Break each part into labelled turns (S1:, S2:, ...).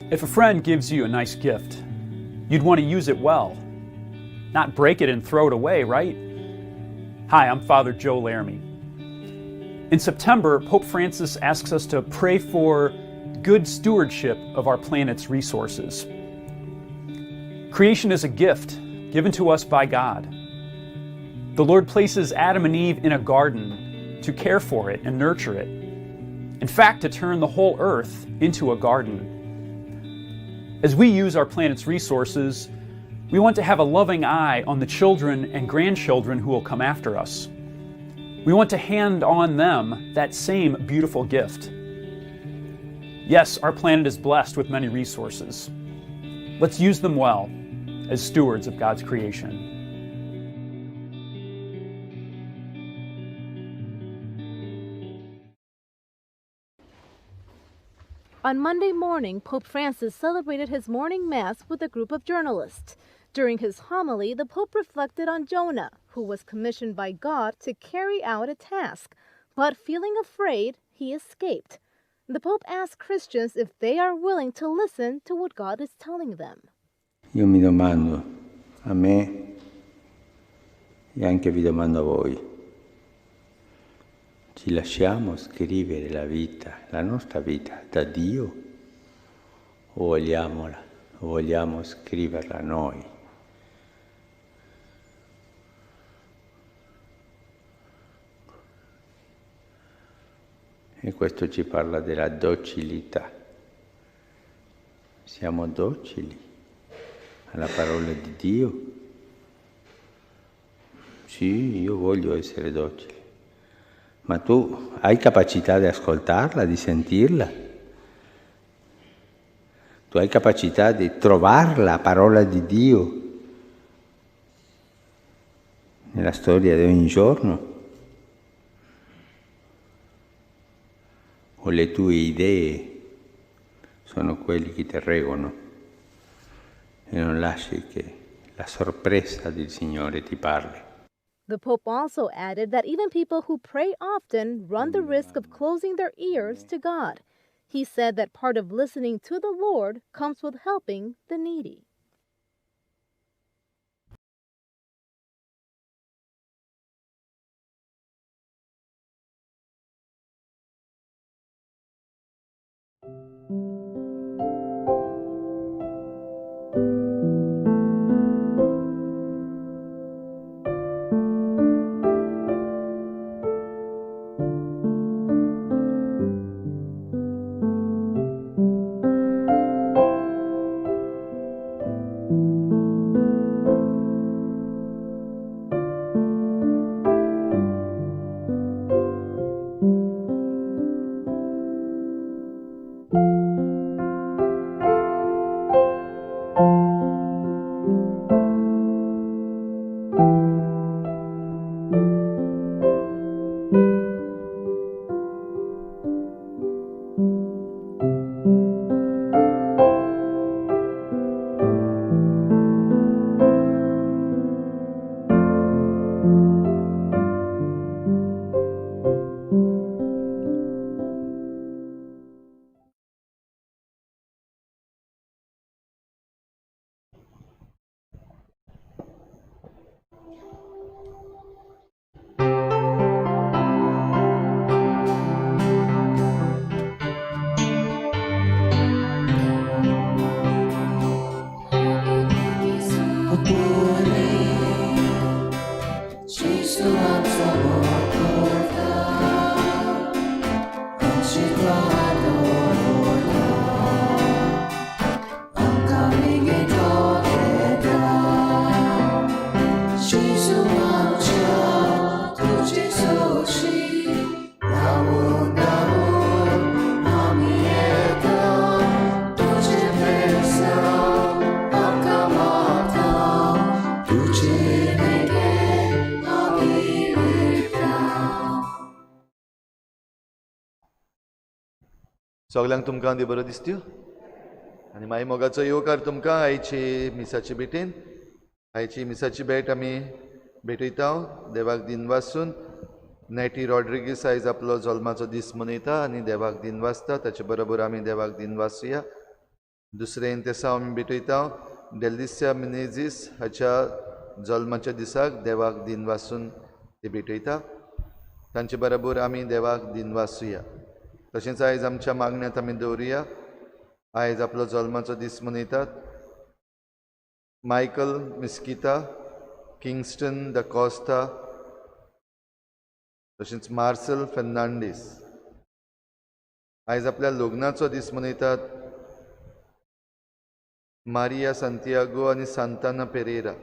S1: If a friend gives you a nice gift, you'd want to use it well, not break it and throw it away, right? Hi, I'm Father Joe Laramee. In September, Pope Francis asks us to pray for good stewardship of our planet's resources. Creation is a gift given to us by God. The Lord places Adam and Eve in a garden to care for it and nurture it. In fact, to turn the whole earth into a garden. As we use our planet's resources, we want to have a loving eye on the children and grandchildren who will come after us. We want to hand on them that same beautiful gift. Yes, our planet is blessed with many resources. Let's use them well as stewards of God's creation.
S2: On Monday morning, Pope Francis celebrated his morning mass with a group of journalists. During his homily, the Pope reflected on Jonah, who was commissioned by God to carry out a task, but feeling afraid, he escaped. The Pope asked Christians if they are willing to listen to what God is telling them.
S3: Io mi domando a me e anche vi domando a voi. Ci lasciamo scrivere la vita, la nostra vita, da Dio o vogliamo scriverla noi? E questo ci parla della docilità. Siamo docili alla parola di Dio? Sì, io voglio essere docile. Ma tu hai capacità di ascoltarla, di sentirla? Tu hai capacità di trovare la parola di Dio nella storia di ogni giorno? O le tue idee sono quelle che ti reggono e non lasci che la sorpresa del Signore ti parli?
S2: The Pope also added that even people who pray often run the risk of closing their ears to God. He said that part of listening to the Lord comes with helping the needy.
S4: सगल्यांक तुमकां दी बरो दिसत्यो आनी माई मोगाचो येवकार तुमकां आयची मिसाची भेटीन. आयची मिसाची भेट आमी भेटयता देवाक दिनवासून. नेटी रॉड्रिगीस आयज आपलो जल्माचो दीस मनयता आनी देवाक दिनवासता, ताचे बरोबर आमी देवाक दिनवासुया. दुसरें इंतेसांव आमी भेटयता डेलिसिया मिनेझीस हाच्या जल्माच्या दिसाक देवाक दिनवासून ते भेटयता. तांचे बरोबर आमी देवाक दिनवासुया. तशेंच आयज आमच्या मागण्यांत आमी दवरुया. आयज आपलो जल्माचो दीस मनयतात Michael Mesquita, Kingston the Costa, तशेंच मार्सेल फेर्नांडीस. आयज आपल्या लग्नाचो दीस मनयतात मारिया सांतियागो आनी सांताना पेरेरा.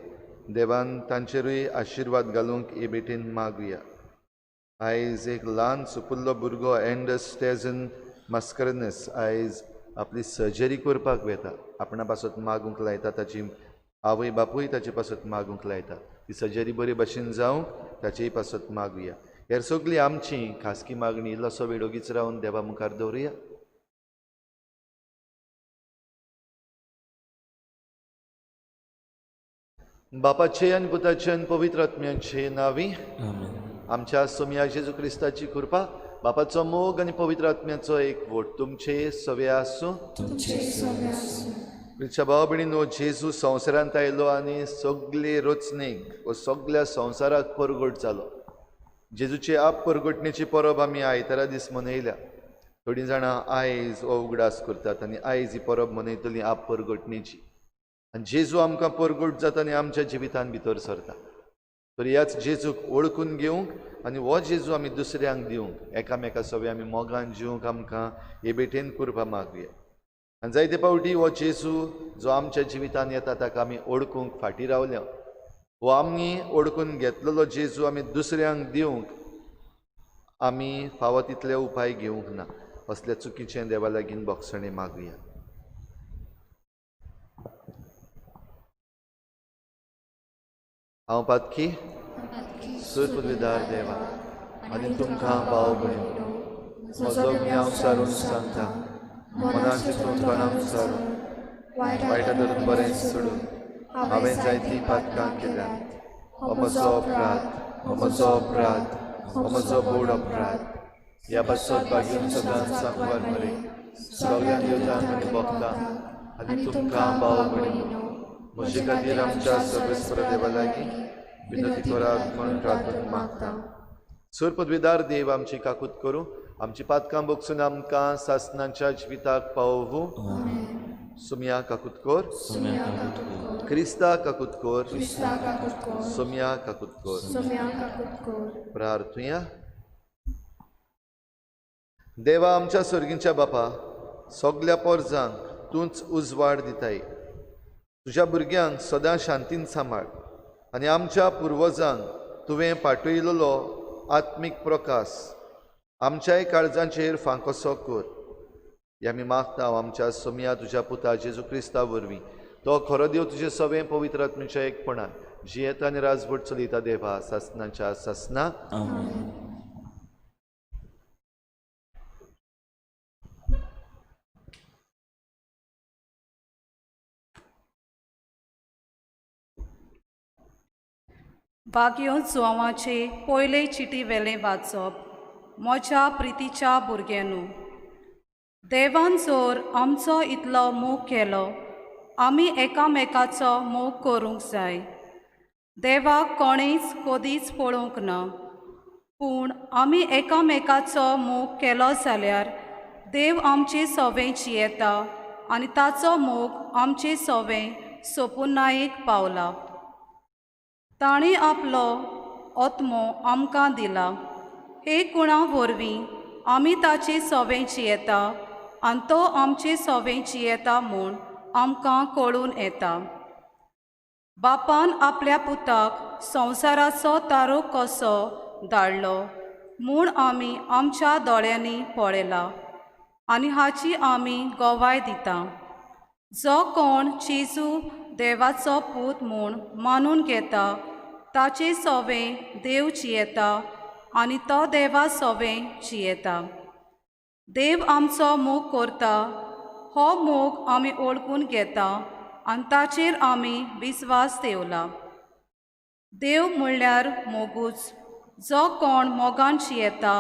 S4: देवान तांचेरूय आशिर्वाद घालूंक हे भेटेन मागुया. आयज एक ल्हान सुपुल्लो भुरगो एंडस स्टेजन मास्करनस आयज आपली सर्जरी करपाक वेता. आपणा पासत मागूंक लायता, ताची आवय बापूय ताचे पासत मागूंक लायता. ती सर्जरी बरे भशेन जावंक ताचेय पासत मागुया. हेर सगळी आमची खासगी मागणी इल्लोसो वेळ ओगीच रावन देवा मुखार दवरुया. बापाचे आनी पुताचे आनी पवित्र आत्म्याचे नांवी आमच्या सोमया जेजू क्रिस्ताची कृपा, बापाचो मोग आनी पवित्र आत्म्याचो एकवट तुमचे सवे आसूं. प्रिच्या भाव भयणीनो, जेजू संवसारांत आयलो आनी सगळे रचणेक व सगळ्या संवसाराक परगट जालो. जेजूचे आप परगटणेची परब आमी आयतारा दीस मनयल्या. थोडीं जाणां आयज हो उगडास करतात आनी आयज ही परब मनयतली आप परगटणेची. आनी जेजू आमकां परगट जाता आनी आमच्या जिवितान भितर सरता. तर ह्याच जेजूक वळखून घेवंक आनी हो जेजू आमी दुसऱ्यांक दिवंक, एकामेका सगळे आमी मोगान जिवंक आमकां हे भेटेन कृपा मागुया. आनी जायते फावटी हो जेजू जो आमच्या जिवितान येता ताका आमी वळखूंक फाटीं रावल्या. हो आमी वळखून घेतलेलो जेजू आमी दुसऱ्यांक दिवंक आमी फावो तितले उपाय घेवंक ना. असल्या चुकीचें देवा लागीं बोगसणें मागुया. हांव पातकी सुरपुदविदार देवा आनी तुमकां भाव भयणीनो म्हजो गुन्यांव सारून सांगता, मनान चिंतून तोंडान सारून वायटा धरून बरें सोडून हांवें जायतीं पातकां केल्यांत. हो म्हजो अपराध, हो म्हजो अपराध, हो म्हजो बोड अपराध. ह्या पासत बागेवन सदांच सांगवार मरे सगळ्या देवतांक आनी भक्तांक आनी तुमकां भाव भयणीनो म्हजे खातीर आमच्या सर्वेस्पर देवा लागीं विनंती करात म्हूण प्रार्थना मागता. सूर पदवीदार देव आमची काकूत करूं, आमची पातकां बोगसून आमकां सासनाच्या जिविताक पावोवूं. सुमया काकूत कर, क्रिस्ता काकूत कर, सुमया काकूत कर. प्रार्थुया. देवा आमच्या सर्गींच्या बापा, सगल्या पोरजांक तूंच उजवाड दिताय. तुज्या भुरग्यांक सदां शांतीन सांबाळ आनी आमच्या पुर्वजांक तुवें पाठयलेलो आत्मीक प्रकाश आमच्याय काळजांचेर फांकोसो कर. हे आमी मागता आमच्या सोमया तुज्या पुता जेजू क्रिस्ता वरवीं, तो खरो देव तुजे सवें पवित्र आत्म्याच्या एकपणान जियेता आनी राजवट चलयता देवा सासनाच्या सासना.
S5: बागयो जुवांवाचे पयले चिटी वेलें वाचप. म्हज्या प्रितीच्या भुरग्यांनू, देवान जर आमचो इतलो मोग केलो, आमी एकामेकाचो मोग करूंक जाय. देवाक कोणेच कदीच पळोवंक ना, पूण आमी एकामेकाचो मोग केलो जाल्यार देव आमचे सवें जियेता आनी ताचो मोग आमचे सवें सोपुनायेक पावला. ताणें आपलो आत्मो आमकां दिला. हे गुणा वरवीं आमी ताचे सवें जियेता आनी तो आमचे सवें जियेता म्हूण आमकां कळून येता. बापान आपल्या पुताक संवसाराचो तारो कसो धाडलो म्हूण आमी आमच्या दोळ्यांनी पळयला आनी हाची आमी गवाय दिता. जो कोण जेजू देवाचो पूत म्हूण मानून घेता ताचे सवें देव जियेता आनी तो देवा सवें जियेता. देव आमचो मोग करता, हो मोग आमी वळखून घेता आनी ताचेर आमी विस्वास दवरला. देव म्हणल्यार मोगूच. जो कोण मोगान जियेता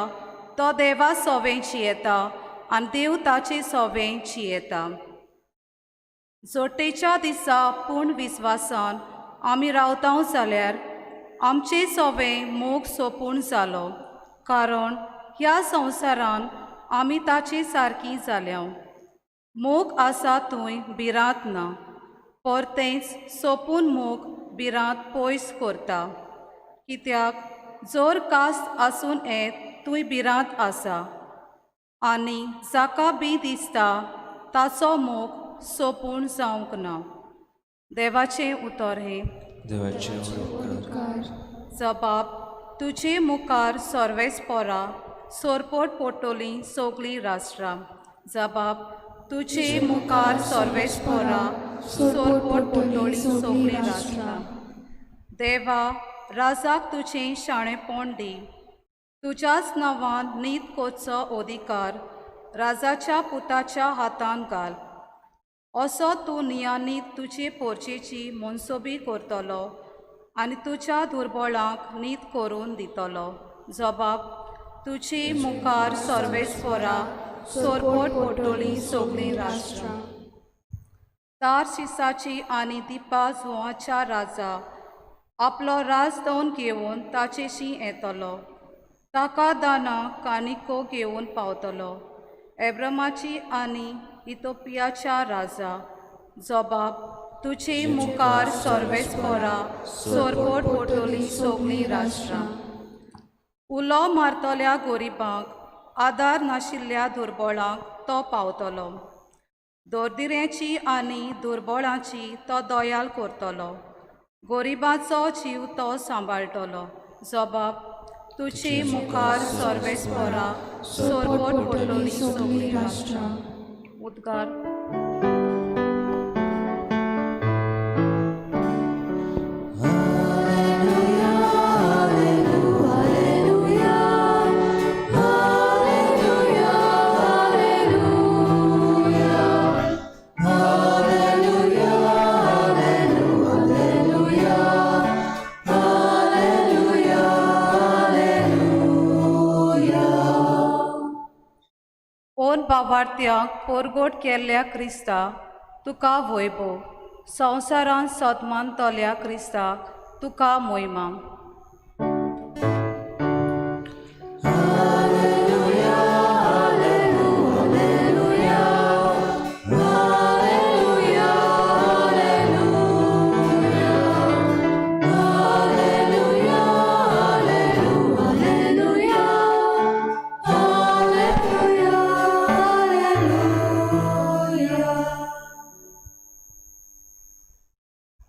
S5: तो देवा सवें जियेता आनी देव ताचे सवें जियेता. जोटेच्या दिसा पूण विस्वासान आमी रावता जाल्यार आमचे सोवे मोग सोंपून जालो, कारण ह्या संवसारान आमी ताचे सारकी जाल्या. मोग आसा थंय भिरांत ना, परतेंच सोंपून मोग भिरांत पयस करता, कित्याक जर कास्त आसून येत थंय भिरांत आसा, आनी जाका बी दिसता ताचो मोग सोंपून जावंक ना. देवाचें उतर हें.
S6: देवाचे उपकार.
S5: जबाब तुजे मुखार सर्वेस्पोरा सोरपोट पोटोली सगळीं राष्ट्रां. जबाब तुजे मुखार सर्वेस्पोरा सोरपोट पोटोली सगळीं राष्ट्रां. देवा, राजाक तुजें शाणेपण दी, तुज्याच नांवान नीत करचो अधिकार राजाच्या पुताच्या हातान घाल. असो तूं नियानीत तुजे पोरचेची मनसोबी करतलो आनी तुज्या दुर्बळांक नीत करून दितलो. जबाब तुजे मुखार सर्वेस्पोरा सोरपोट पोटोली सगळीं राष्ट्रां. तारशिसाची आनी दिपा जुवाच्या राजा आपलो राजदोन घेवन ताचेशी येतलो, ताका दाना कानिको घेवन पावतलो. एब्रमाची आनी इथोपियाच्या राजा. जबाब तुजे मुखार सर्वेस्पोरा सोरपोट पोटोली सगळीं राष्ट्रां. उलो मारतल्या गोरिबांक आदार नाशिल्ल्या दुर्बळांक तो पावतलो, दर्दिऱ्यांची आनी दुर्बळांची तो दयाल करतलो, गोरिबाचो जीव तो सांबाळटलो. जबाब तुजे मुखार सर्वेस्पोरा सोरपोट पोटोली सगळीं राष्ट्रां. उद्गार. बावार्थ्यांक पोरगोट केल्ल्या क्रिस्ता तुका वैभव, संवसारांत सदमानतल्या क्रिस्ताक तुका मोहिमा.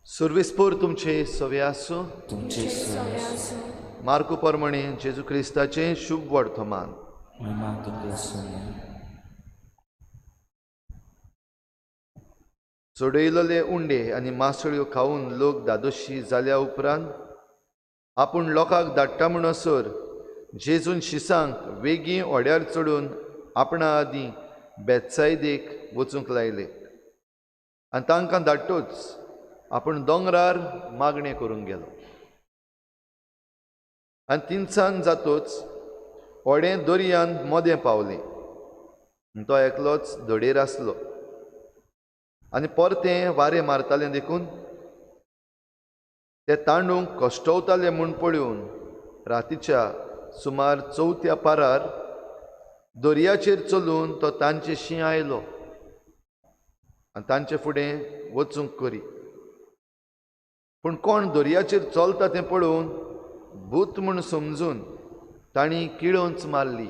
S4: सुर्विस्पोर तुमचे सवे आसूं.
S6: तुमचे सवे आसूं.
S4: मार्को परमणे जेजू क्रिस्ताचें शुभ वर्तमान. चडयलेले उंडे आनी मासळ्यो खावन लोक दादोशी जाल्या उपरांत आपूण लोकांक धाडटा म्हणसर जेजून शिसांक वेगीं होड्यार चडून आपणा आदीं बेत्सायदेक वचूंक लायले आनी तांकां धाडटोच आपूण दोंगरार मागणें करूंक गेलो. आनी तिनसान जातोच होडें दर्यान मदें पावलें, तो एकलोच धडेर आसलो आनी परतें वारें मारतालें देखून ते तांडूंक कश्टवताले म्हूण पळोवन रातीच्या सुमार चवथ्या पारार दर्याचेर चलून तो तांचेशी आयलो आनी तांचे फुडें वचूंक करी. पूण कोण दर्याचेर चलता तें पळोवन भूत म्हूण समजून तांणी किळोंच मारली,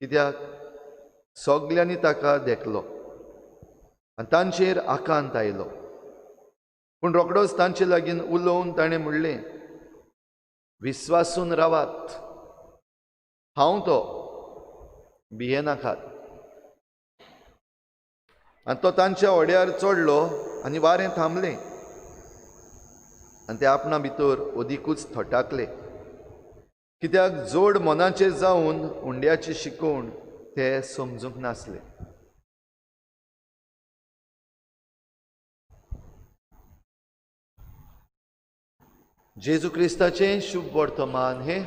S4: कित्याक सगल्यांनी ताका देखलो आनी तांचेर आकांत आयलो. पूण रोखडोच तांचे लागीं उलोवन ताणें म्हणलें, विस्वासून रावात, हांव तो, भियेनाकात. आनी तो तांच्या होड्यार चडलो आनी वारें थांबलें आनी ते आपणा भितर अदिकूच थटाकले, कित्याक जोड मनाचेर जावन उंड्याची शिकवण ते समजूंक नासले. जेजू क्रिस्ताचें शुभ वर्तमान हें.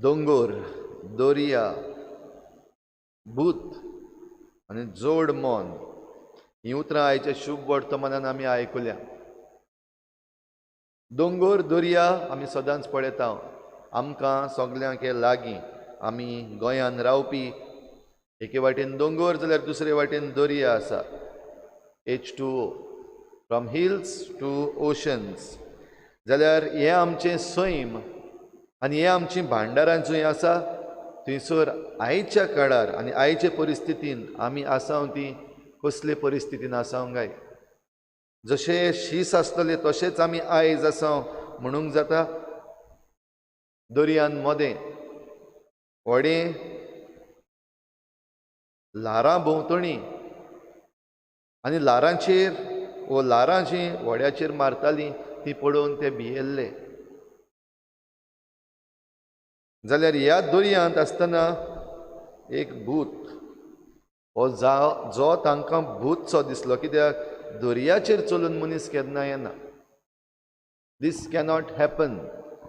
S4: दोंगोर, दर्या, भूत आनी जोड मन हीं उतरां आयच्या शुभ वर्तमानान आमी आयकुल्या. दोंगोर, दर्या आमी सदांच पळयता. आमकां सगल्यांक हे लागीं, आमी गोंयान रावपी. एके वाटेन दोंगोर जाल्यार दुसरे वाटेन दर्या आसा. H2O, from hills to oceans. जाल्यार हें आमचें सैम आनी हें आमचीं भांडारां जंय आसा थंयसर आयच्या काळार आनी आयचे परिस्थितीन आमी आसाव ती कसले परिस्थितीन आसाव काय? जशें शीस आसतलें तशेंच आमी आयज आसाव म्हणूंक जाता. दर्यान मदें व्हडें ल्हारां भोंवतणी आनी ल्हारांचेर वो ल्हारां जीं व्हड्याचेर मारतालीं ती पळोवन ते भियेल्ले. जाल्यार ह्या दर्यांत आसतना एक भूत हो जो तांकां भूतसो दिसलो. कित्याक दर्याचेर चलून मनीस केन्ना येना. दीस कॅनॉट हॅपन.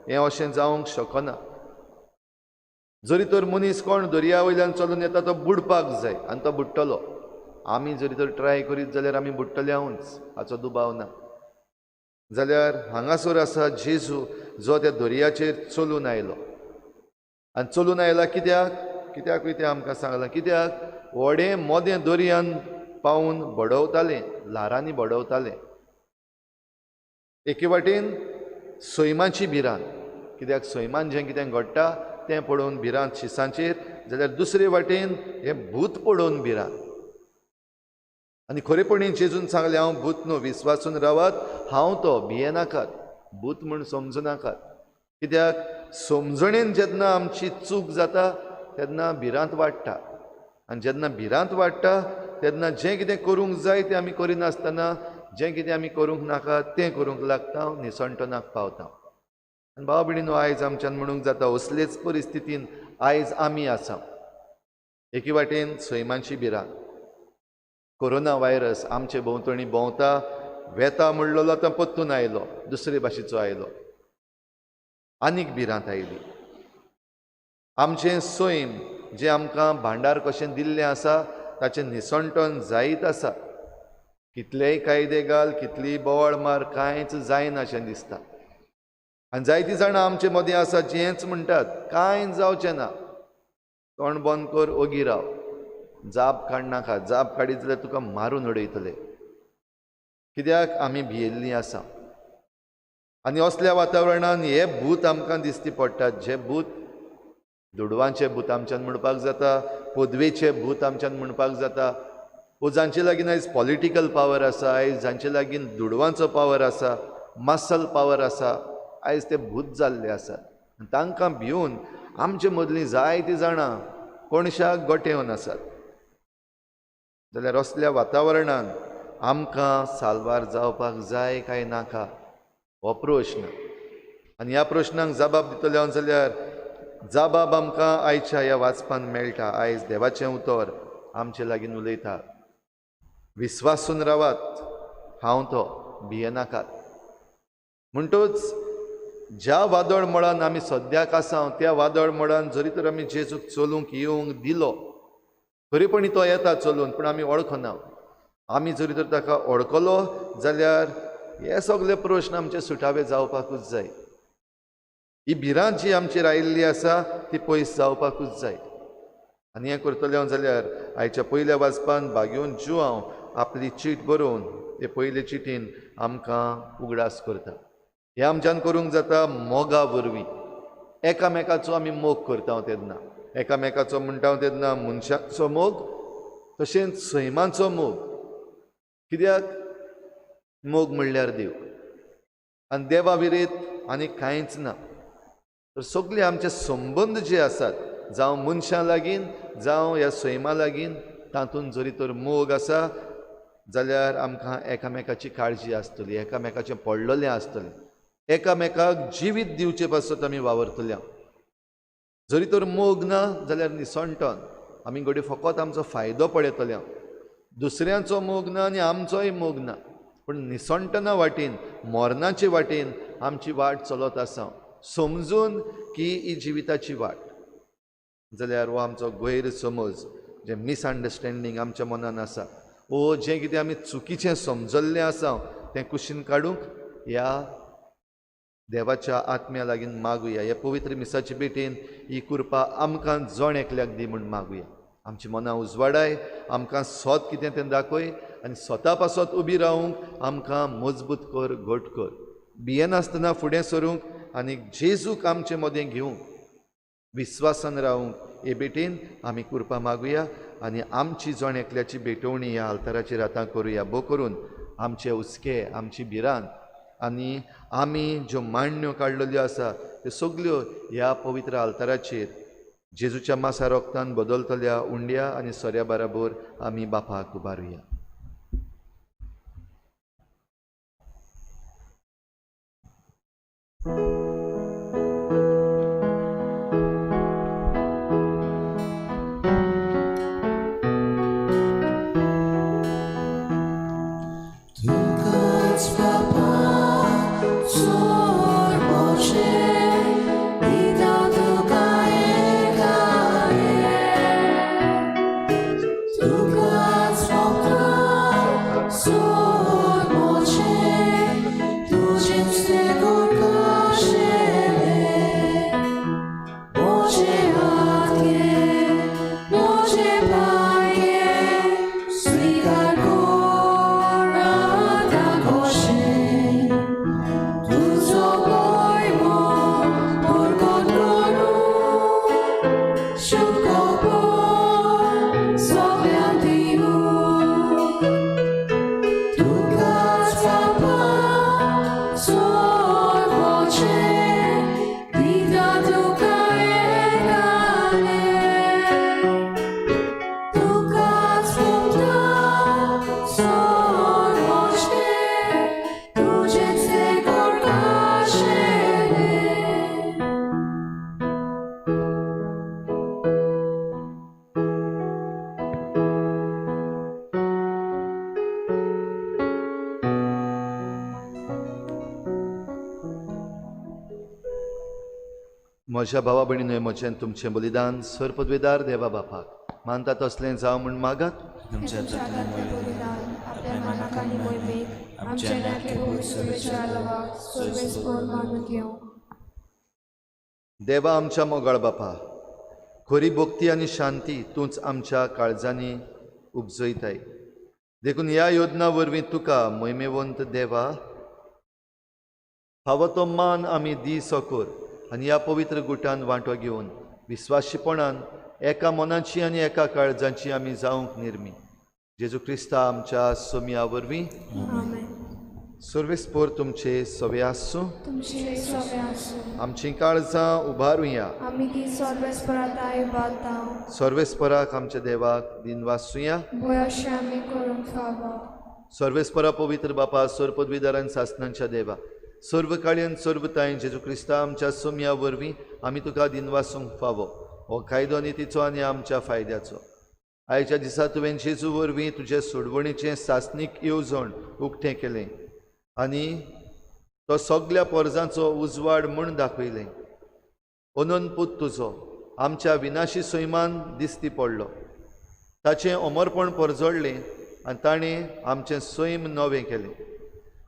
S4: हें अशें जावंक शकना. जरी तर मनीस कोण दर्या वयल्यान चलून येता तो बुडपाक जाय आनी तो बुडटलो. आमी जरी तर ट्राय करीत जाल्यार आमी बुडटले आहूच, हाचो दुबाव ना. जाल्यार हांगासर आसा जेजू जो त्या दर्याचेर चलून आयलो. आनी चलून आयला कित्याक? कित्याकूय तें आमकां सांगलां. कित्याक व्हडें मोदें दर्यान पावून बडवतालें, ल्हारांनी बडवतालें. एके वाटेन सैमाची भिरांत, कित्याक सैमान जें कितें घडटा तें पळोवन भिरांत शिसांचेर, जाल्यार दुसरे वाटेन हें भूत पळोवन भिरांत. आनी खरेपणी जेजून सांगलें, हांव भूत न्हू, विस्वासून रावात, हांव तो, भियेनाकात, भूत म्हूण समजू नाकात. कित्याक समजणेन जेन्ना आमची चूक जाता तेन्ना भिरांत वाडटा आनी जेन्ना भिरांत वाडटा तेन्ना जें कितें करूंक जाय तें आमी करिनासतना जें कितें आमी करूंक नाका तें करूंक लागता, निसणटनाक पावता. आनी भाव भयणीनो, आयज आमच्यान म्हणूंक जाता असलेच परिस्थितीन आयज आमी आसा. एके वाटेन सैमाची भिरांत, कोरोना व्हायरस आमचे भोंवतणी भोंवता वेता म्हणलेलो आतां परतून आयलो, दुसरे भाशेचो आयलो, आनीक भिरांत आयली. आमचें सैम जें आमकां भांडार कशें दिल्लें आसा ताचें निसणटन जायत आसा. कितलेय कायदे घाल, कितलीय बोवाळ मार, कांयच जायना अशें दिसता. आनी जायतीं जाणां आमचे मदीं आसा जेंच म्हणटात कांय जावचें ना, तोंड बंद कर, ओगी राव, जाप काडनाका, जाप काडीत जाल्यार तुका मारून उडयतले. कित्याक आमी भियेल्लीं आसा. आनी असल्या वातावरणान हे भूत आमकां दिसती पडटात. जे भूत दुडवांचे भूत आमच्यान म्हणपाक जाता, पदवेचे भूत आमच्यान म्हणपाक जाता, वो जांचे लागीं आयज पॉलिटिकल पावर आसा, आयज जांचे लागीं दुडवांचो पावर आसा, मसल पावर आसा, आयज ते भूत जाल्ले आसात. तांकां भिवन आमचे मदलीं जायतीं जाणां कोणशाक गोटेवन आसात. जाल्यार असल्या वातावरणान आमकां साल्वार जावपाक जाय काय नाका हो प्रश्न. आनी ह्या प्रश्नाक जबाब दितले हांव जाल्यार जबाब आमकां आयच्या ह्या वाचपान मेळटा. आयज देवाचें उतर आमचे लागीं उलयता, विस्वासून रावात, हांव तो, भियेनाकात. म्हणटूच ज्या वादळ मळान आमी सद्याक आसा त्या वादळ मळान जरी तर आमी जेजूक चलूंक येवंक दिलो, खरेपणी तो येता चलून, पूण आमी वळखना. आमी जरी तर ताका वळखलो जाल्यार हे सगळे प्रश्न आमचे सुटावे जावपाकूच जाय. ही भिरांत जी आमचेर आयिल्ली आसा ती पयस जावपाकूच जाय. आनी हें करतलें हांव जाल्यार आयच्या पयल्या वाचपान भागेवन जुआंव आपली चीट बरोवन ते पयले चिटीन आमकां उगडास करता. हें आमच्यान करूंक जाता मोगा वरवीं. एकामेकाचो आमी मोग करता तेन्ना, एकामेकाचो म्हणटा तेन्ना मनशाचो मोग, तशेंच सैमाचो मोग. कित्याक मोग म्हणल्यार देव, आनी देवा विरेत आनी कांयच ना. तर सगळे आमचे संबंद जे आसात, जावं मनशां लागीं जावं ह्या सैमा लागीं, तातूंत जरी तर मोग आसा जाल्यार आमकां एकामेकाची काळजी आसतली, एकामेकाचें पडलेलें आसतलें, एकामेकाक जिवीत दिवचे पासत आमी वावरतले. जरी तर मोग ना जाल्यार निसणटन आमी घडये फकत आमचो फायदो पळयतले, दुसऱ्यांचो मोग ना आनी आमचोय मोग ना, पूण निसणटना वाटेन, मरणाचे वाटेन आमची वाट चलत आसा. समजून की ही जिविताची वाट. जाल्यार हो आमचो गैरसमज, जें मिसअंडरस्टँडींग आमच्या मनान आसा, ओ जें कितें आमी चुकीचें समजल्लें आसा तें कुशीन काडूंक ह्या देवाच्या आत्म्या लागीं मागुया. ह्या पवित्र मिसाचे भेटेन ही कृपा आमकां जण एकल्याक दी म्हूण मागुया. आमची मनां उजवाडाय, आमकां सोत कितें तें दाखय आनी स्वता पासत उबी रावूंक आमकां मजबूत कर, घट कर. भियेनासतना फुडें सरूंक आनी जेजूक आमचे मदें घेवंक, विस्वासान रावूंक हे भेटेन आमी कृपा मागुया आनी आमची जण एकल्याची भेटवणी ह्या आल्ताराचेर आतां करुया. भो करून आमचे हुस्के, आमची भिरांत आनी आमी ज्यो मांडण्यो काडलेल्यो आसा त्यो सगल्यो ह्या पवित्र आल्ताराचेर जेजूच्या मासा रोगतान बदलतल्या उंड्या आनी सोऱ्या बराबर आमी बापाक उबारुया. म्हज्या भावा भयणीनो, म्हजें तुमचें बलिदान सर्पद्वेदार देवा बापाक मानता तसलें जावं म्हूण मागात. देवा आमच्या मोगाळ बापा, खरी भक्ती आनी शांती तूंच आमच्या काळजांनी उपजयताय, देखून ह्या योजना वरवीं तुका महिमेवंत देवा फावो तो मान आमी दी सकोर आनी ह्या पवित्र गुटान वांटो घेवन विस्वाशीपणान एका मनाची आनी एका काळजाची आमी जावंक निर्मी. जेजू क्रिस्ता आमच्या सोमया वरवीं. सर्वेस्पोर तुमचे सवे आसूं, आमची काळजां उबारुया. सर्वेस्पराक आमच्या देवाक दिनवासुया. सर्वेस्परा पवित्र बापा, सर्वपदवीदारान सासनांच्या देवा, सर्व काळयन सर्वतायन जेजू क्रिस्ता आमच्या सोमया वरवीं आमी तुका दिनवासूंक फावो. हो कायदो नितीचो आनी आमच्या फायद्याचो. आयच्या दिसा तुवें जेजू वरवीं तुजे सोडवणीचें सासणीक येवजण उक्तें केलें आनी तो सगल्या पोरजांचो उजवाड म्हूण दाखयलें. अनंत पूत तुजो आमच्या विनाशी सैमान दिसती पडलो, ताचें अमरपण परजडलें आनी ताणें आमचें सैम नवें केलें.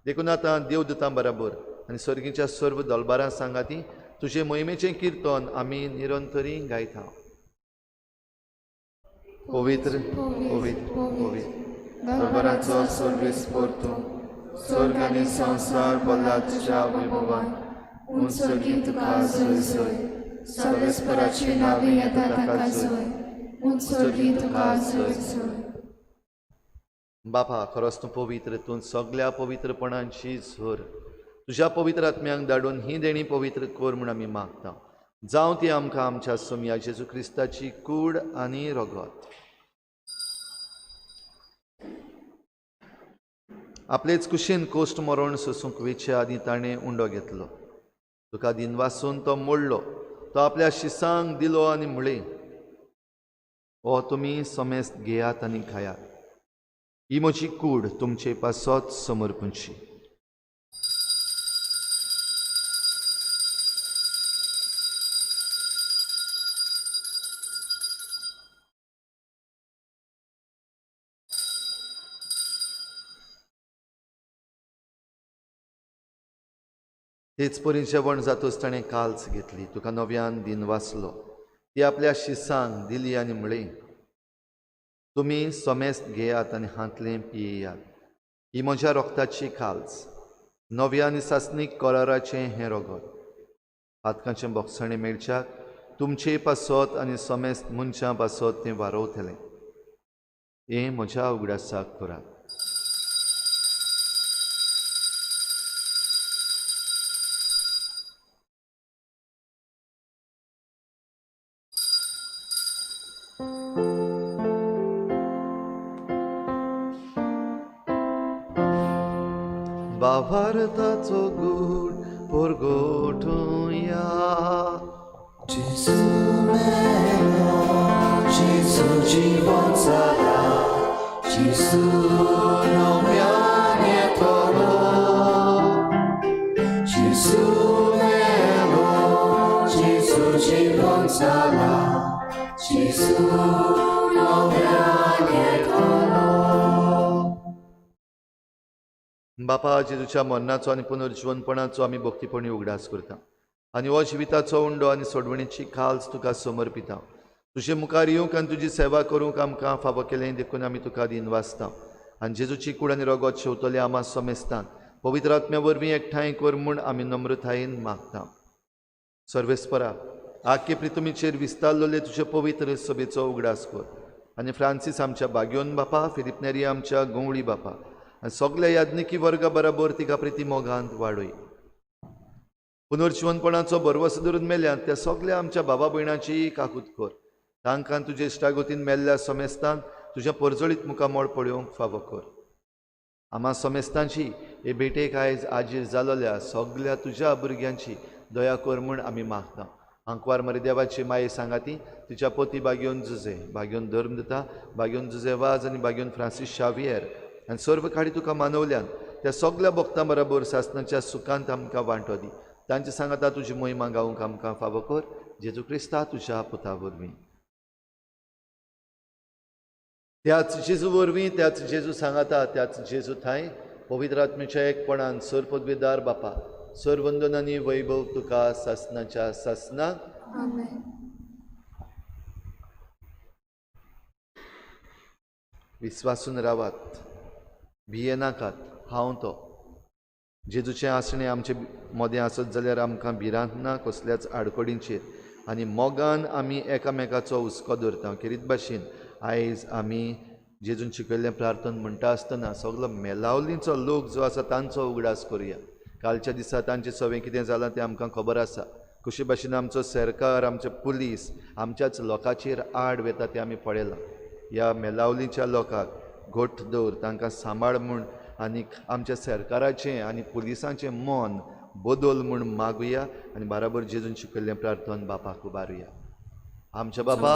S4: देखून आतां देवदूतां बराबर आनी सर्गीच्या सर्व दलबारां सांगाती तुजे मोहिमेचें किर्तन आमी निरंतरी गायता. पवित्र पवित्र पवित्र
S7: दरबाराचो सर्वेस्पोर तूं, स्वर्ग आनी संवसार भरला तुज्या वैभवान. उंच सर्गी तुका जय जय, सर्वेस्पराची नांवी येता ताका जय, उंच सर्गी तुका जय जय.
S4: बापा, खरोच तूं पवित्र, तूं सगल्या पवित्रपणांची झर. तुज्या पवित्र आत्म्यांक धाडून ही देणी पवित्र कर म्हूण आमी मागता. जावं ती आमकां आमच्या सोमया जेजू क्रिस्ताची कूड आनी रगत. आपलेच कुशीन कोश्ट मरण सोसूंक वेचे आदीं ताणें उंडो घेतलो. तुका दिनवासून तो मोडलो, तो आपल्या शिसांक दिलो आनी म्हळें, हो तुमी समेस्त घेयात आनी खायात, ही म्हजी कूड तुमचे पासत समर्पणची. तेच परी जेवण जातच ताणें काल्स घेतली, तुका नव्यान दिन वाचलो, ती आपल्या शिसांक दिली आनी म्हळें, तुमी समेस्त घेयात आनी हांतलें पियेयात. ही म्हज्या रोगताची काल्स, नव्या आनी सासणीक कराराचें हें रोगत. पातकांचें बोगसणें मेळच्याक तुमचे पासत आनी समेस्त मनशां पासत तें वारोवतलें. हें म्हज्या उगडासाक करात. भावार्थाचो गूढ परगटुया.
S6: जेजू मेलो, जेजू जिवन जाला, जेजू नव्यान येतलो. जेजू मेलो, जेजू जिवन जाला, जेजू नव्यान येतलो.
S4: बापा, जेजूच्या मरणाचो आनी पुनर्जिवनपणाचो आमी भक्तीपणी उगडास करता आनी हो जिविताचो उंडो आनी सोडवणीची खाल्स तुका समर्पिता. तुजे मुखार येवंक आनी तुजी सेवा करूंक आमकां फावो केलें देखून आमी तुका दिन वाचता आनी जेजूची कूड आनी रगत शेवतले आमा समेस्तान पवित्र आत्म्या वरवीं एकठांय कर म्हूण आमी नम्रतायेन मागता. सर्वेस्परा, आख्खे प्रितुमीचेर विस्तारलेले तुजे पवित्र सभेचो उगडास कर आनी फ्रांसीस आमच्या बाग्योन बापा, फिलिप नेरी आमच्या गंवळी बापा आनी सगल्या याज्ञिकी वर्गा बराबर तिका प्रिती मोगांत वाडय. पुनर्जिवनपणाचो भरवसो धरून मेल्यात त्या सगल्या आमच्या बाबा भयणाची काकूत कर. तांकां तुजे इश्टागतीन मेल्ल्या समेस्तान तुज्या परजळीत मुखामळ पळोवंक फावो कर. आमा समेस्तांची हे भेटेक आयज आजीर जालोल्या सगल्या तुज्या भुरग्यांची दया कर म्हूण आमी मागता. आंकवार मरे देवाची माये सांगाती तिच्या पोती बागेवन जुजे, बागेवन धर्म दिता, बागेवन जुजे वाज आनी बागेवन फ्रांसीस शावियर आनी सर्व काडी तुका मानवल्यान त्या सगल्या भक्तां बराबर सासणाच्या सुखांत आमकां वांटो दी. तांचे सांगाता तुजी मोहिमा गावंक आमकां फावो कर. जेजू क्रिस्ता तुज्या पुता वरवीं. त्याच जेजू वरवीं, त्याच जेजू सांगाता, त्याच जेजू थांय पवित्र आत्म्याच्या एकपणान सर पदवीदार बापा, सर वंदन आनी वैभव तुका सासणाच्या सासणाक.
S7: आमेन.
S4: विस्वासून रावात, भियेनाकात, हांव तो. जेजूचें आसणें आमचे मदें आसत जाल्यार आमकां भिरांत ना कसल्याच आडखळींचेर आनी मोगान आमी एकामेकाचो हुस्को दवरता. खेरीत भाशेन आयज आमी जेजून शिकयल्लें प्रार्थन म्हणटा आसतना सगलो मेलावलींचो लोक जो आसा तांचो उगडास करुया. कालच्या दिसा तांचें सवें कितें जालां तें आमकां खबर आसा. कशे भाशेन आमचो सरकार, आमचे पुलीस आमच्याच लोकांचेर आड वेता तें आमी पळयलां. ह्या मेलावलीच्या लोकांक घट दवर, तांकां सांबाळ म्हूण आनी आमच्या सरकाराचें आनी पुलिसांचें मन बदल म्हूण मागुया आनी बराबर जेजून शिकयल्लें प्रार्थन बापाक उबारुया. आमच्या बाबा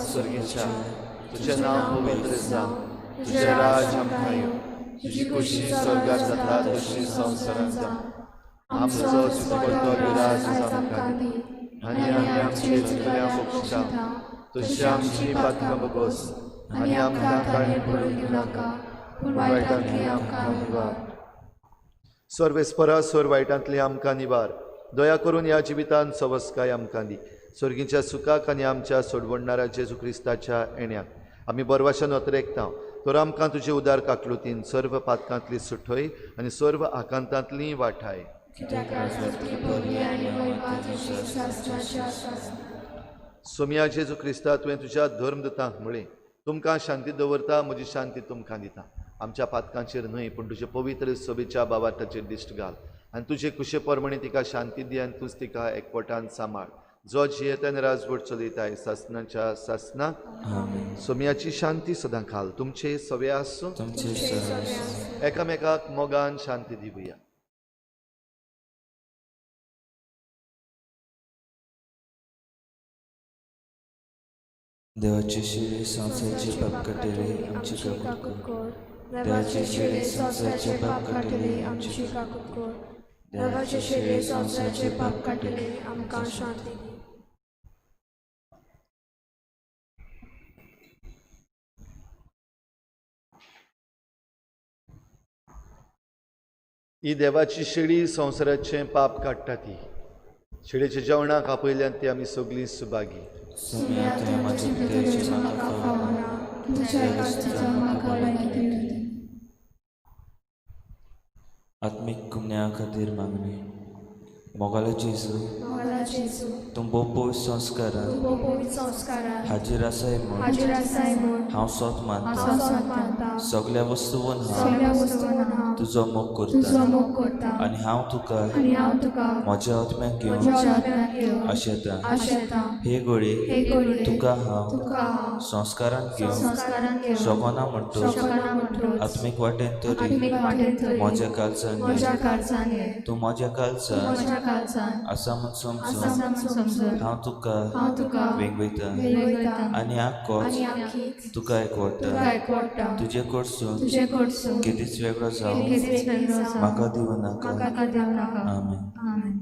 S4: स्वर्गीच्या, तुजें नांव पवित्र जावं, तुजें राज आमकां येवं, तुजी खुशी स्वर्गात जाता तशी संवसारांत जावं. आमचो दिसपट्टो विराज आमकां दी आनी आमी आमचे चुकल्या बक्षिता तशी आमची पातकां बगोस आनी आमकां काणी पडूंक दिवं नाका, पूण वायटांतली आमकां निवार. सर्वेस्परा, सर वायटांतली आमकां निवार. दया करून ह्या जिवितांत सवस्काय आमकां दी. स्वर्गीच्या सुखाक आनी आमच्या सोडवणणारा जेजू क्रिस्ताच्या येण्याक आमी बरवाशान अतरेकता. तर आमकां तुजे उदार काकलुतीन सर्व पातकांतली सुठय आनी सर्व आकांतांतली वाठाय. सोमया जेजू क्रिस्ता, तुवें तुज्या धर्मदूतांक म्हळें, तुमकां शांती दवरता, म्हजी शांती तुमकां दिता. आमच्या पातकांचेर न्हय पूण तुजे पवित्र सभेच्या बाबार्थाचेर दिश्ट घाल आनी तुजे कुशे प्रमाणे तिका शांती दी आनी तूंच तिका एकवटान सांबाळ. जो जियेता आनी राजवट चलयताय सासणाच्या सासणाक. सोमयाची शांती सदां खाल तुमचे सवे आसूं. एकामेकाक मोगान शांती दिवया.
S6: देवाचे शिरे संवसाराचे पाप काडटले आमची काकूट कर. देवाचे शिरे संवसाराचे पाप काडटले आमची
S7: काकूट कर. देवाचे शिरे संवसाराचे पाप काडटले आमकां शांती दी.
S4: ही देवाची शेळी संवसाराचें पाप काडटा ती शेळेच्या जेवणाक आपयल्यान ती आमी सगळीं सुभागी.
S6: सोम्या तुवें म्हज्या भितरचें म्हाका फावना, तुज्या एकाच म्हाका भलायकी दिवं.
S8: आत्मीक गुन्यांवा खातीर मागणी. मोगालो जेजू,
S7: मोगालो जेजू,
S8: तूं भोव पवित्र संस्कारान
S7: तूं भोव पवित्र संस्कारान
S8: हाजीर आसाय म्हूण
S7: हाजीर आसाय म्हूण
S8: हांव सोत
S7: हांव
S8: मानता.
S7: सोत मानता.
S8: सगल्या वस्तूवन हांव
S7: सगळ्या वस्तून हांव
S8: तुजो मोग
S7: तुजो
S8: करता
S7: मोग करता
S8: आनी हांव तुका
S7: आनी हांव तुका
S8: म्हज्या आत्म्याक घेवन
S7: म्हज्या आत्म्याक घेवन
S8: आशेता.
S7: आशेता.
S8: हे घडये
S7: हे घडये
S8: तुका हांव
S7: तुका हांव
S8: संस्कारान घेवन
S7: संस्कारान घेवन
S8: शकना म्हणटच
S7: शकना म्हणटच
S8: आत्मीक वाटेन तरी
S7: आत्मीक वाटेन तरी
S8: म्हज्या काळजान ये.
S7: म्हज्या काळजान ये.
S8: तूं म्हज्या काळजान
S7: म्हज्या काळजान
S8: आसा म्हूण समजून
S7: आसा म्हूण समजून
S8: हांव तुका
S7: हांव तुका
S8: वेंगयता
S7: वेंगयता
S8: आनी आख्खोच
S7: आनी आखीच
S8: तुका एकवटा.
S7: तुका एकवटा.
S8: तुजे कडसून
S7: तुजे कडसून
S8: केदीच वेगळो जावं
S7: केदीच वेगळो जावं
S8: म्हाका दिवं नाका.
S7: म्हाका दिवं नाका.
S8: आमेन.
S7: आमेन.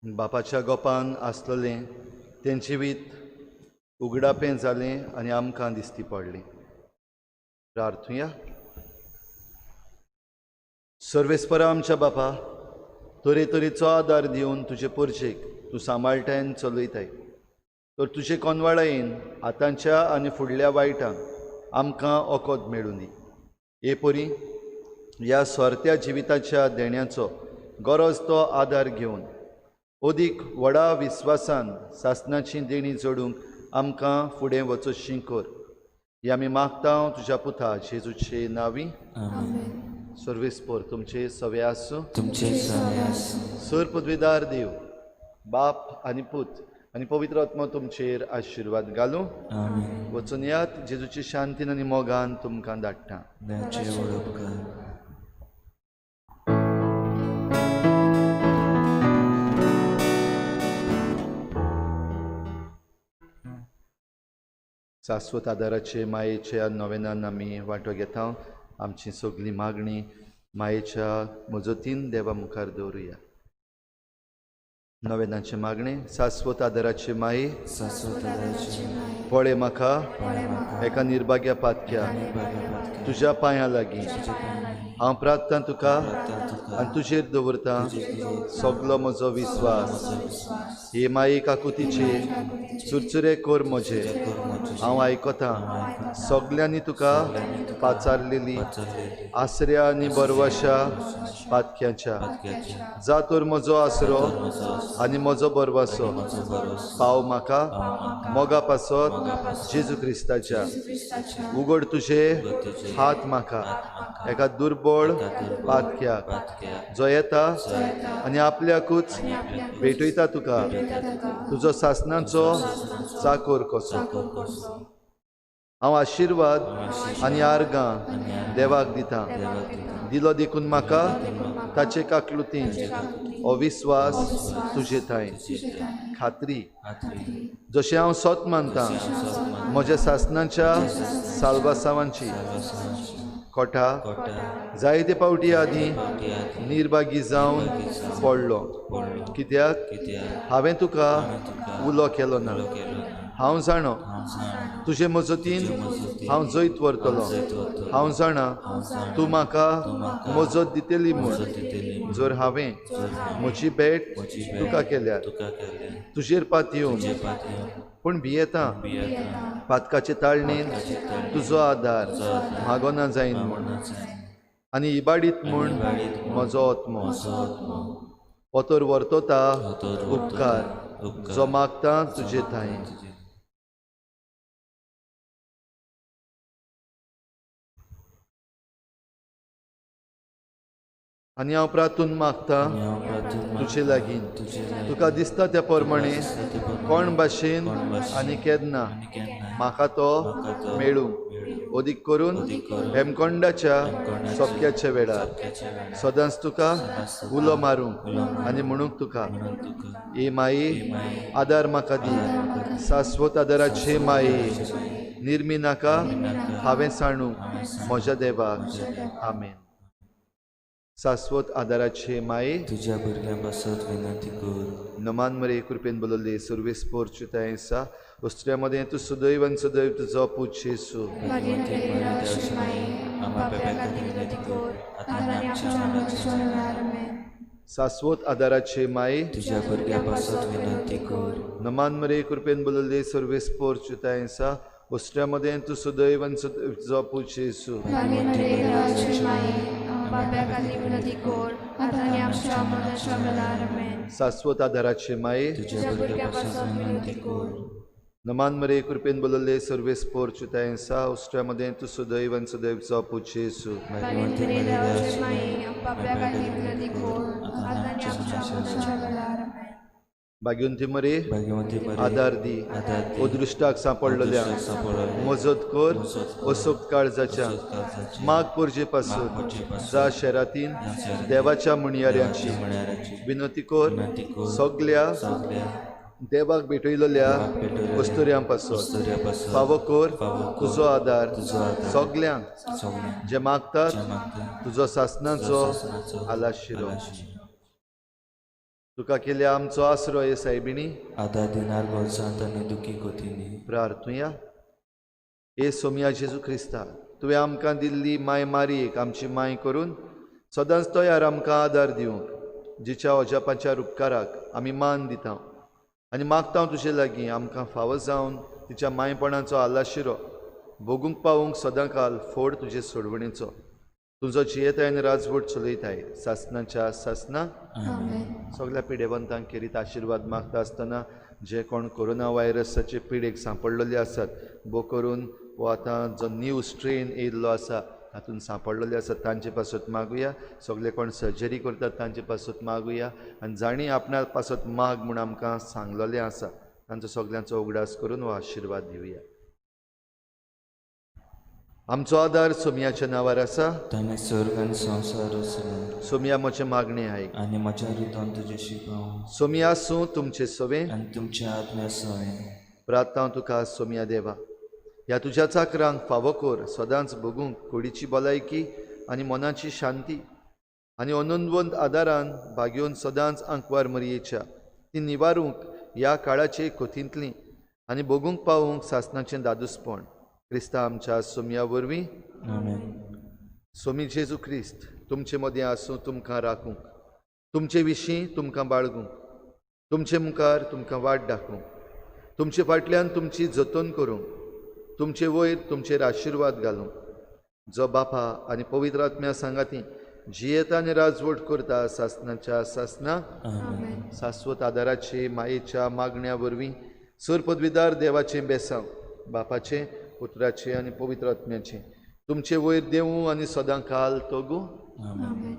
S4: बापाच्या गोपान आसलेलें तें जिवीत उगडापें जालें आनी आमकां दिसती पडलें. प्रार्थुया. सर्वेस्परा आमच्या बापा, तरेतरेचो आदार दिवन तुजे पोरचेक तूं सांबाळटाय आनी चलयताय, तर तुजे कोनवाळायेन आतांच्या आनी फुडल्या वायटांक आमकां ओकोद मेळूं दी. हे परी ह्या स्वार्थ्या जिविताच्या देण्याचो गरज तो आदार घेवन अदीक व्हडा विस्वासान सासणाची देणी जोडूंक आमकां फुडें वचोशी कर. हे आमी मागता तुज्या पुता जेजूचे नांवी. सर्वेस्पर तुमचे सवे आसूं.
S8: तुमचे सवे आसूं.
S4: सर पदवीदार देव बाप आनी पूत आनी पवित्र आत्मा तुमचेर आशिर्वाद घालूं. वचून यात जेजूची शांतीन आनी मोगान तुमकां धाडटा. सास्वत आदाराचे मायेच्या नोवेनान आमी वांटो घेता. आमची सगळी मागणी मायेच्या मजतीन देवा मुखार दवरुया. नोवेनाचे मागणे. सास्वत आदाराचे माये,
S8: सास्वत आदाराचे माये,
S4: पळय म्हाका
S8: पळय म्हाका
S4: एका निर्भाग्या पातक्या
S8: निर्भाग्या पातक्या,
S4: तुज्या पांयां लागीं
S8: तुज्या पांयां लागीं
S4: हांव प्रार्थना तुका
S8: प्रार्थना तुका
S4: आनी तुजेर दवरता
S8: तुजेर दवरता
S4: सगलो म्हजो विस्वास.
S8: म्हजो विस्वास.
S4: हे माये काकुतीचे चुरचुरे कर म्हजे,
S8: कर म्हजे,
S4: हांव आयकतां सगल्यांनी तुका पाचारलेली
S8: पाचारलेली
S4: आसऱ्या आनी बरवाशा पातक्याच्या.
S8: पातक्याच्या,
S4: जा तर म्हजो आसरो आनी म्हजो बरवासो
S8: म्हजो भरोसो
S4: पाव म्हाका मोगा पासत जेजू क्रिस्ताच्या. उगड तुजे हात म्हाका एका दुर्बळ पातक्याक
S8: पातक्याक,
S4: जो येता आनी आपल्याकूच भेटयता तुका तुजो सासनाचो चाकोर कसो. हांव आशिर्वाद आनी आर्गां देवाक दिता, दिलो देखून म्हाका ताचे काकलुतीन हो विस्वास तुजे थांय खात्री. जशें हांव सोत मानता म्हज्या सासनाच्या साल्वासावांची कोठा जायते पावटी आदीं निर्भागी जावन पडलो, कित्याक हांवें तुका उलो केलो ना. हांव जाणो तुजे मजतीन हांव जैत व्हरतलो. हांव जाणा तूं म्हाका मजत दितली म्हूण, जर हांवें म्हजी भेट तुका केल्यार तुजेर पातयेवन. पूण भियेता पातकाचे ताळणेन तुजो आदार मागोना जायन म्हूण आनी इबाडीत म्हूण म्हजो आत्मो. हो तर वर्तोता उपकार जो मागता तुजे थांय. आनी हांव प्रार्थून मागता तुजे लागीं, तुका दिसता त्या प्रमाणे कोण भाशेन आनी केन्ना म्हाका तो मेळूं, अदीक करून हेमकोंडाच्या सोपक्याच्या वेळार सदांच तुका उलो मारूंक आनी म्हणूंक तुका, ए माई आदार म्हाका दी. सास्वत आदाराचे माये निर्मी नाका हांवें सांडू म्हज्या देवाक. आमेन. सास्वत आदाराचे माये,
S8: तुज्या भुरग्यां पासत विनंती कर.
S4: नमान मरे कृपेन बोलले सुर्वेस पोरचुताय आसा उस्त्र्या मदें तूं सदैव आनी सदैव तुजो पूत जेजू.
S7: भाग्यवंती मरिया माये, आमकां पाप्यां खातीर विनंती कर, आतां आनी आमच्या मरणाच्या वेळार. आमेन.
S4: सास्वत आदाराचे माये,
S8: तुज्या भुरग्यां पासत विनंती कर.
S4: नमान मरे कृपेन बोलले सुर्वेस पोरचुताय आसा उस्त्र्या मदें तूं सदैव आनी सदैव तुजो पूत जेजू.
S7: भाग्यवंती मरिया माये, पाप्यां खातीर विनंती कर, आतां आनी आमच्या मरणाच्या वेळार. आमेन.
S4: सास्वत आदाराचे माये,
S8: तुज्या भुरग्यां पासत विनंती कर.
S4: नमान मरे कृपेन बोलले सुर्वेस पोरचुताय आसा उस्त्र्या मदें तूं सदैव आनी सदैव तुजो पूत जेजू.
S7: भाग्यवंती मरिया माये, पाप्यां खातीर विनंती कर, आतां आनी आमच्या मरणाच्या वेळार. आमेन.
S4: भाग्यवंती मरे
S8: भाग्यवंती मरिया,
S4: आदार दी, अदृश्टाक सांपडलेल्या मजत कर, असोक्त काळजाच्या माग पोरजे पासून जा शहरातीन देवाच्या म्हणयाऱ्यांची विनंती कर, सगल्या देवाक भेटयलेल्या अस्तुऱ्यां पासून फावो कर तुजो आदार सगल्यांक जे मागतात तुजो सासनाचो आलाशिरो. तुका केल्या आमचो आसरो हे सायबिणी,
S8: आदार दिनार बोल्सांत आनी दुखी कोतींनी.
S4: प्रार्थुया. हे सोमया जेजू क्रिस्ता, तुवें आमकां दिल्ली माय मारयेक आमची माय करून सदांच तयार आमकां आदार दिवंक, जिच्या अजापाच्या उपकाराक आमी मान दिता आनी मागता तुजे लागीं आमकां फावो जावन तिच्या मायपणाचो आलाशिरो भोगूंक पावूंक सदांकाल फोड तुजे सोडवणेचो. तुजो जियेताय आनी राजवट चलयताय सासनाच्या सासना. सगळ्या पिडेवंतांक खेरीत आशिर्वाद मागता आसतना जे कोण कोरोना व्हायरसाचे पिडेक सांपडलेले आसात, बो करून वो आतां जो न्यू स्ट्रेन येयल्लो आसा तातूंत सांपडलेले आसात तांचे पासत मागुया. सगळे कोण सर्जरी करतात तांचे पासत मागुया आनी जांणी आपणा पासत माग म्हूण आमकां सांगलेलें आसा तांचो सगल्यांचो उगडास करून हो आशिर्वाद दिवया. आमचो आदार सोमयाच्या नांवार आसा,
S8: ताणें स्वर्ग आनी संवसार रचलो.
S4: सोमया म्हजें मागणें आयक
S8: आनी म्हज्या रुतान तुजें शिकोवं.
S4: सोमया आसूं तुमचे सवें
S8: आनी तुमच्या आत्म्या सवें.
S4: प्रार्थना तुका सोमया देवा, ह्या तुज्या चाकरांक फावो कर सदांच भोगूंक कुडीची भलायकी आनी मनाची शांती आनी अनंतवंत आदारान भागयोवन सदांच आंकवार मरयेच्या ती निवारूंक ह्या काळाचे कोतींतली आनी भोगूंक पावूंक सासणाचें दादूसपण क्रिस्ता आमच्या सोमया वरवीं.
S8: आमेन.
S4: सोमी जेजू क्रिस्त तुमचे मदीं आसूं, तुमकां राखूंक, तुमचे विशीं तुमकां बाळगूंक, तुमचे मुखार तुमकां वाट दाखोवंक, तुमचे फाटल्यान तुमची जतन करूंक, तुमचे वयर तुमचेर आशिर्वाद घालूंक, जो बापा आनी पवित्र आत्म्या सांगाती जियेता आनी राजवट करता सासणाच्या सासना.
S8: आमेन.
S4: शाश्वत आदाराचे मायेच्या मागण्या वरवीं सर पदवीदार देवाचें बेसांव बापाचें, पुत्राचें आनी पवित्र आत्म्याचें तुमचे वयर देवूं आनी सदां काल तोगूं.
S8: आमेन.